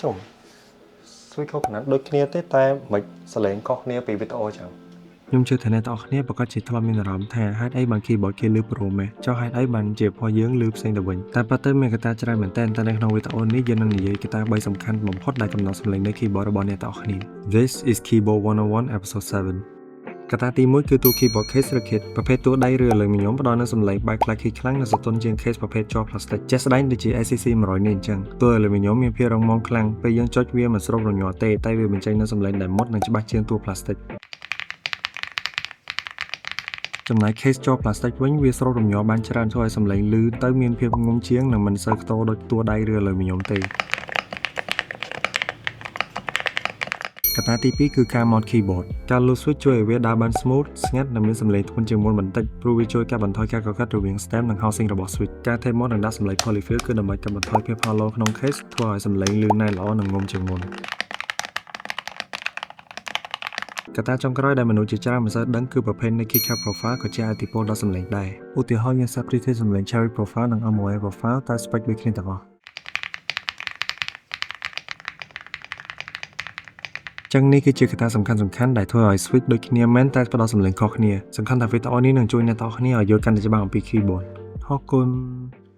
ចុំ switch coconut ដូចគ្នាទេតែមិនសលេងខុសគ្នាពីវីដេអូចឹងខ្ញុំជឿថាអ្នកទាំងអស់គ្នាប្រាកដជាធ្លាប់មានអារម្មណ៍ថាហេតុអីបាន keyboard គេលឺប្រូម៉េះចុះហេតុអីបានជារបស់យើងលឺផ្សេងទៅវិញតែពិតទៅមានកត្តាច្រើនមែនទែនតែនៅក្នុងវីដេអូនេះយើងនឹងនិយាយកត្តា3សំខាន់បំផុតដែលកំណត់សំឡេងនៃ keyboard របស់អ្នកទាំងអស់គ្នា។ This is Keyboard 101 episode 7។ កត្តាទី1គឺតួ keyboard case ឬ kit ប្រភេទតួដៃឬអាលុយមីញ៉ុមផ្ដល់នូវសំឡេងបែប clacky ខ្លាំងនិងសទន់ជាង case ប្រភេទជ័រផ្លាស្ទិកជាក់ស្ដែងដូចជា SCC 100នេះអញ្ចឹងតួអាលុយមីញ៉ុមមានភាពរឹងមាំខ្លាំងពេលយើងចុចវាមិនស្រូបរញ័រទេតែវាបញ្ចេញនូវសំឡេងដែលមុតនិងច្បាស់ជាងតួផ្លាស្ទិកចំណែក case ជ័រផ្លាស្ទិកវិញវាស្រូបរញ័របានច្រើនធ្វើឲ្យសំឡេងលឺទៅមានភាពងំជាងនិងមិនសូវខ្ទរដូចតួដៃឬអាលុយមីញ៉ុមទេ។កត្តាទី2គឺការ mod keyboard ការ loose switch ជួយឲ្យវាដើរបាន smooth ស្ងាត់និងមានសំឡេងធ្ងន់ជាងមុនបន្តិចព្រោះវាជួយកាត់បន្ថយការកកិតរវាង stem និង housing របស់ switch។ ការ tape mod និងដាក់សំឡេង polyfill គឺដើម្បីកាត់បន្ថយភាព hollow ក្នុង case ធ្វើឲ្យសំឡេងលឺណែនល្អនិងងំជាងមុន។ កត្តាចុងក្រោយដែលមនុស្សជាច្រើនមិនសូវដឹងគឺប្រភេទនៃ keycap profile ក៏ជះឥទ្ធិពលដល់សំឡេងដែរឧទាហរណ៍យើងសាកប្រៀបធៀបសំឡេង cherry profile និង MOA profile តើ spec ដូចគ្នាទាំងអស់ចឹងនេះគឺជាកត្តាសំខាន់សំខាន់ដែលធ្វើឲ្យ switch ដូចគ្នាមែនតែផ្ដល់សំឡេងខុសគ្នាសង្ឃឹមថាវីដេអូនេះនឹងជួយអ្នកទាំងអស់គ្នាឲ្យយល់កាន់តែច្បាស់អំពី keyboard។ អរគុណ។